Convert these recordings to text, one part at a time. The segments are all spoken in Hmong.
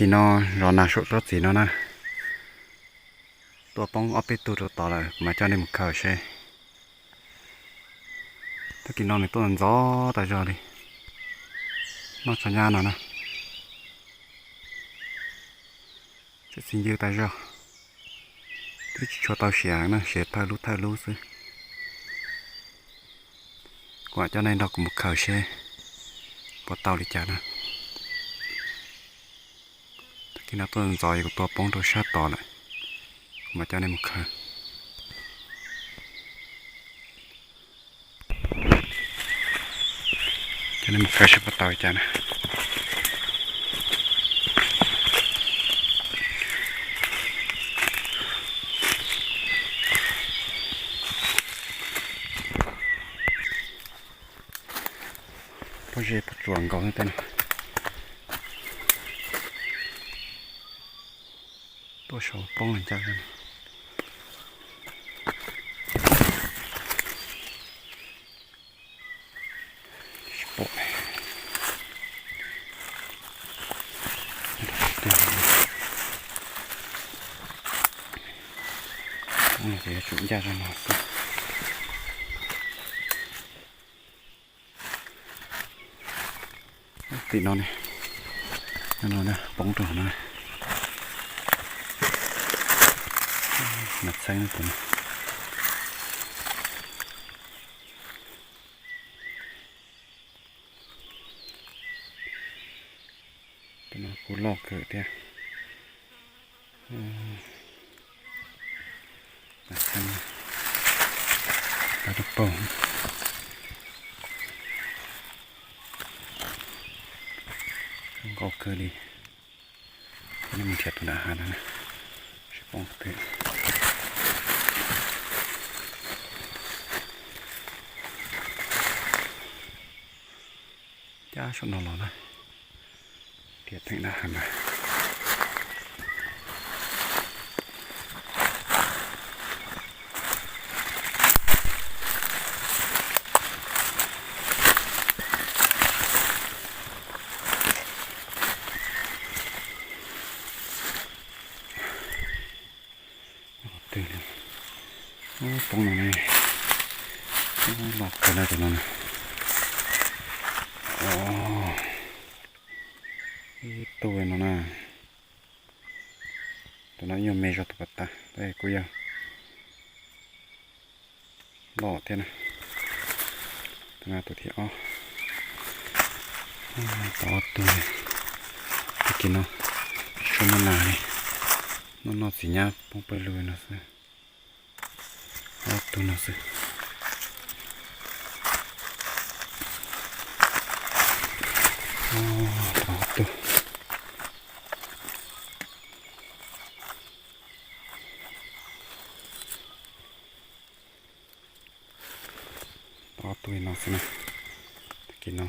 No zov nas saum tsob txiv no na, tuaj poob ob peb tug rau tod lawm, kuv mam coj nej mus khaws seb. Tag kis no nws tuaj ntxov tas zog li, noj tsho nyab no na. Tseem txiv ncw tas zog, twb tsis tshua tau siav na, siav thawj lub thawj lub xwb. Kuv mam coj nej nrog kuv mus khaws seb puas tau li cas na. Tag kis no tuaj ntxov es kuv tua poob rau sab tod lawm, kuv mam coj nej mus khaws. Coj nej mus khaws seb puas tau li cas na. Pob zeb pob tsuas nkaus tej no. Tuaj saum poob ncaj. Poob no ces yuav tsum ncaj zog no xwb. Tim no ne, no poob rau no. Mas txheeb tus no. Tus no kuj loj kawg thiab. Tag rau paug. Nkaus kawg li. Nej mus nrhiav tus nram hav no, seb poob qhov twg. Cab saum no los na, nrhiav theem nram hav ntawd. Twg li, poob no ne, los kawg na tus no na. Ib tug no na, tus no ib nyuag me zog tus pas tas, tab kuj yog loj thiab na. Tus no tus thib ob. Tau ob tug. Tag kis no tsis tshua muaj nas li, noj noj txiv nyab poob pawg lug no xwb. Ob tug no xwb. Tau ob tug. Tau ob tug no xwb na. Tag kis no.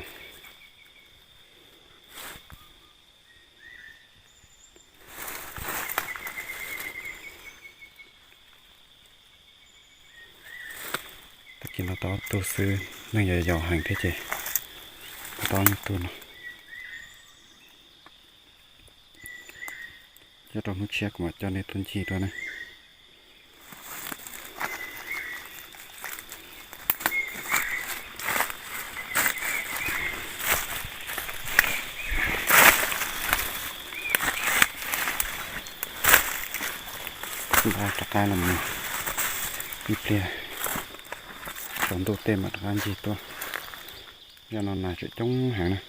Tag kis no tau ob tug xwb, neeg yos yos heev thiab ces tau ob nyuag tug no. Nyob rau hnub tshiab kuv mam coj nej tuaj ncig dua na. Npaj rov qab los mus ib pliag, tsaus ntuj tej mam rov qab ncig tuaj. Zaj no nas tseem coob heev na.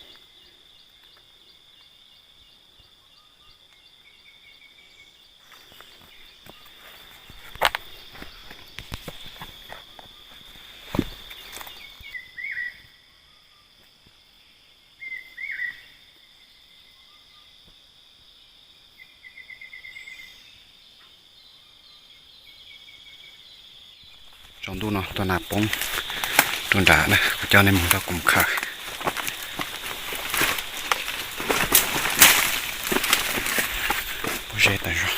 Tsaus ntuj no tua nas poob rau nrad na, kuv coj nej mus nrog kuv mus khaws. Pob zeb tas zog.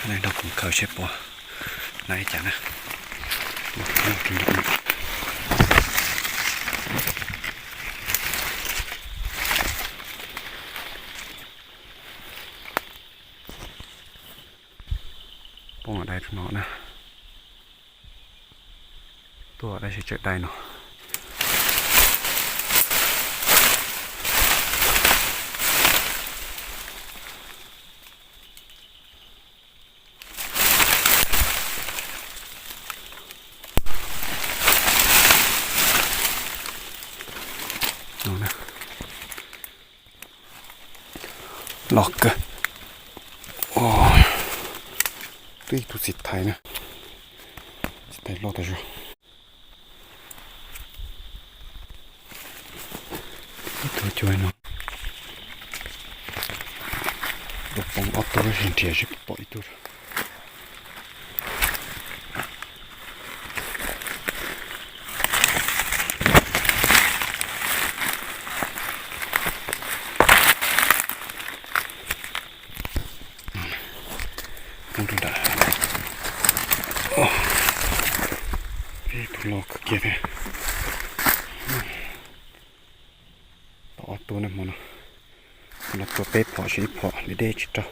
Nrog kuv khaws seb puas na li cas na. Ua, nyob rau nram no. Poob dai no na. Tuaj dab tsi tsawm dai no. Loj kawg. Twb ib tug txiv thais na. Txiv thais loj tas zog. Ib tug cuag no. Tus poob ob tug, nrhiav seb pom ib tug. Poob rau nram. Ib tug loj kawg kiag thiab. Tau ob tug na hmo no. Hmo no tua peb phom, seb ib phom deb deb tsis raug.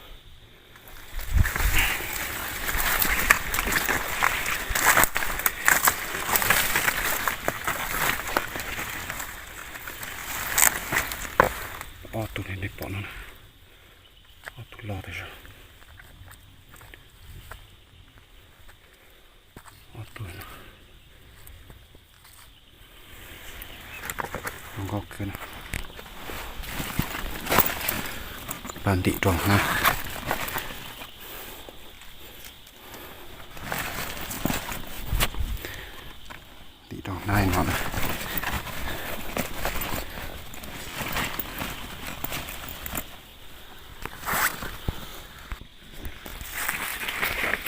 Ob tug li nej pom no, ob tug loj tas zog. Ob tug no, zoo nkauj kawg na. Pab ntim rau na. Ntim rau na no na.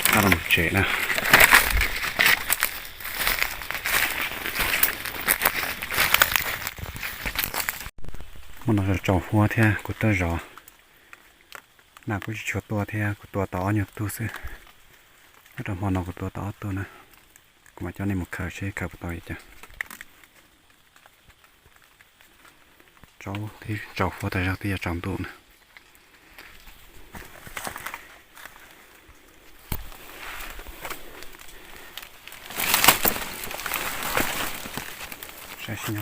Tab los mus tsev na. Hmo no tsaus huab thiab kuv tuaj zov, nas kuj tsis tshua tuaj thiab, kuv tua tau ob nyuag tug xwb. Nyob rau hmo no kuv tua tau ob tug na. Kuv mam coj nej mus khaws seb khaws puas tau li cas. Tsaus thiab, tsaus huab tas zog twb yuav tsaus ntuj na. Saib seb,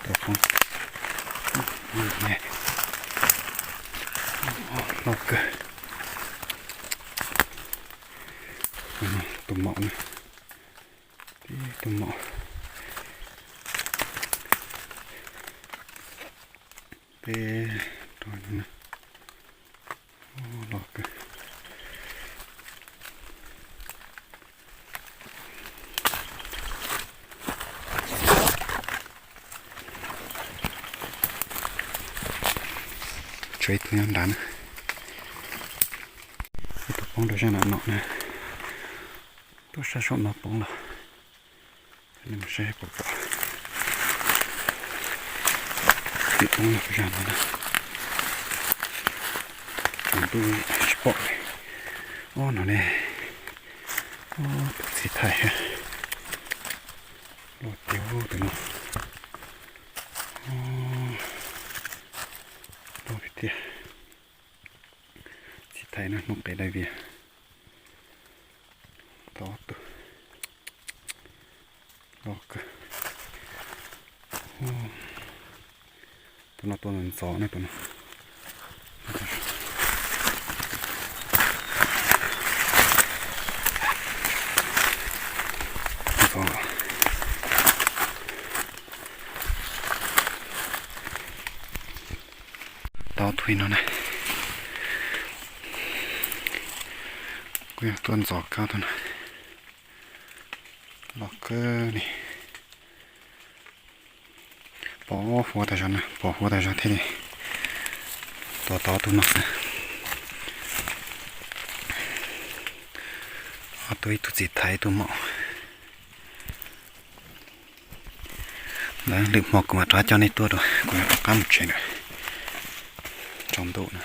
tua poob loj kawg. Tus maum na, tus maum. Peb rau no na, loj kawg. Tshuav ib tug nyob nrad na. Ib tug poob rau sab nram no na. Tuaj sab saum no poob los. Nej mus saib puas pom. Tim poob los zag no na. Tsaus ntuj tsis pom li. Ob no ne. Ob tug txiv thais. Loj tiag tus no. Loj tiag tiag. Txiv thais na, hnub qes dai vias. Tau ob tug. Loj kawg. Tus no tua ntxov na tus no. Ntxov. Tau tug no na. Kuj yog tuaj ntxov kawg tus no. Loj kawg li. Pom huab tas zog na, pom huab tas zog thiaj li tua tau tus no xwb. Ob tug, ib tug txiv thais ib tug maum. Lwm hmo kuv mam rov coj nej tuaj dua, kuv yuav rov qab mus tsev lawm. Tsaus ntuj na.